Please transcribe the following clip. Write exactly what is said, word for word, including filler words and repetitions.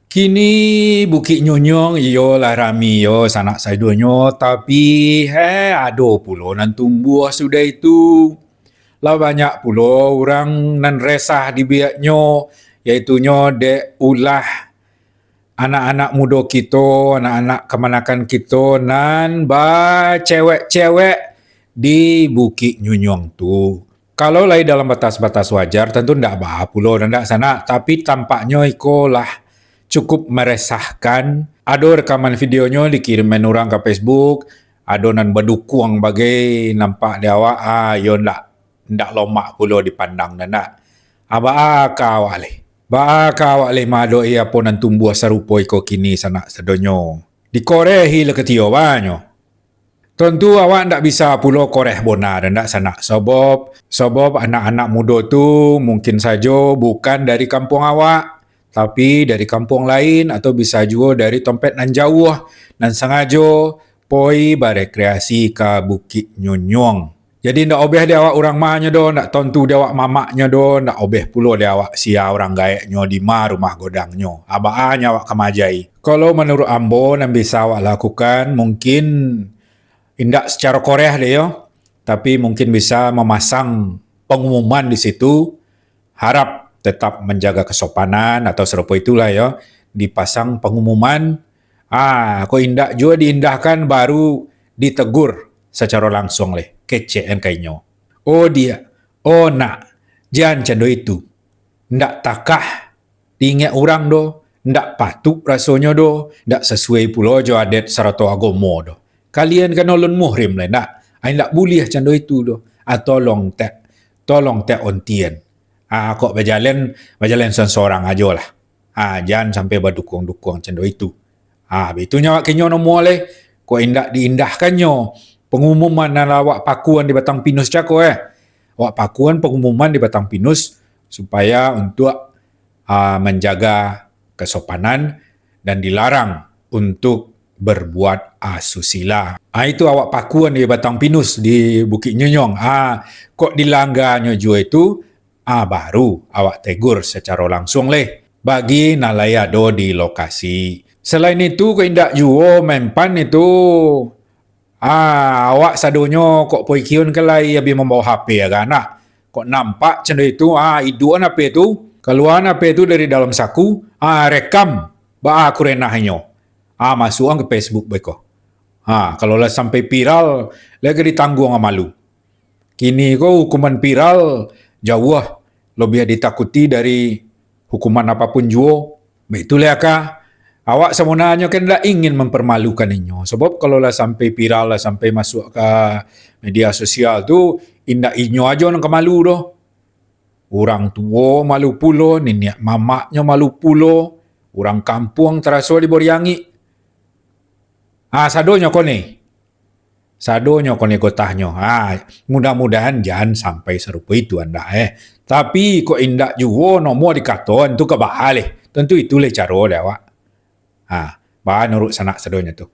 Kini Bukik Nyunyuang iyo lah rami yo sanak sadonyo, tapi, heh, ado pulo nan tumbuah sudah itu. Lah banyak pulo urang nan resah dibiaknyo, yaitunyo dek ulah anak-anak mudo kito, anak-anak kamanakan kito nan bacewek-cewek di Bukik Nyunyuang tu. Kalau lai dalam batas-batas wajar, tantu ndak baa pulo, ndak sanak, tapi tampaknyo iko lah cukup meresahkan. Ado rekaman videonyo dikiriman urang ka Facebook, ado nan badukuang bagai nampak di awak, ah, iyo ndak, ndak lomak pulo dipandang, ndak. Ah, baa ka awak leh? Baa ka awak leh maadoki apo nan tumbuah sarupo iko kini, sanak sadonyo? Dikorehi lah katiyo banyo. Tantu awak ndak bisa pulo koreh bona, ndak sanak, sabab, sabab anak-anak mudo tu mungkin sajo bukan dari kampuang awak, tapi dari kampuang lain, atau bisa juo dari tompek nan jauah, nan sangajo poi barekreasi ka Bukik Nyunyuang. Jadi, ndak obeh di awak urang mahnyo doh, ndak tontu di awak mamaknyo doh, ndak obeh pulo di awak sia urang gaeknyo di ma rumah godangnyo. Ah, baa nyo awak ka maajai? Kalau manuruik ambo, nan bisa awak lakukan, mungkin indak sacaro koreh deh yo, tapi mungkin bisa mamasang pangumuman di situ, harap tetap manjaga kasopanan atau sarupo itulah yo, dipasang pangumuman, ah, kok indak juo diindahkan, baru ditegur sacaro langsuang leh, kecek an ka inyo. "Oh diak, oh nak, jan cando itu. Ndak takah diingek urang doh, ndak patuik rasonyo doh, ndak sasuai pulo jo adat sarato agomo doh. Kalian kan ulun muhrim lai, ndak? Ai, ndak buliah cando itu doh. Ah, tolong tek, tolong tek ontian. Ah, kok bajalan, bajalan sorang-sorang ajo lah. Ah, jan sampai badukuang-dukuang cando itu." Ah, baitu nyo awak ka inyo nomo leh, kok indak diindahkannyo pangumuman nan lah awak pakuan di batang pinus cako, eh. Awak pakuan pangumuman di batang pinus supaya untuak, ah, manjaga kasopanan dan dilarang untuk berbuat asusila. Ah, itu awak pakuan di batang pinus di Bukik Nyunyuang. Ah, kok dilangganyo juo itu, ah, baru awak tegur sacaro langsuang leh bagi nan lai ado di lokasi. Salain itu, kok indak juo mempan itu, ah, awak sadonyo kok poikiun ka lai abih mambawo H P agak nak. Kok nampak cando itu, ah, iduan H P tu, kaluaan H P tu dari dalam saku, ah, rekam baa kurenahnyo. Ah, masuakan ka Facebook beko. Ah, kalau lah sampai viral, lai ka ditangguang malu. Kini ko hukuman viral jauah labiah ditakuti dari hukuman apapun juo. Baitulah ka, awak sabananyo kan indak ingin mamparmalukan inyo. Sabab kalau lah sampai viral, lah sampai masuak ka media sosial tu, indak inyo ajo nan ka malu doh. Urang tuo malu pulo, niniak mamaknyo malu pulo, urang kampuang taraso diboriangik. Ah, sadonyo ko ni. Sadonyo ko ni gotahnyo. Ha, mudah-mudahan jan sampai sarupo itu andak, eh. Tapi, kok indak juo nomo dikatoan tu ka baa leh. Tantu itu leh caro dek awak. Ha, baa nuruik sanak sadonyo tu.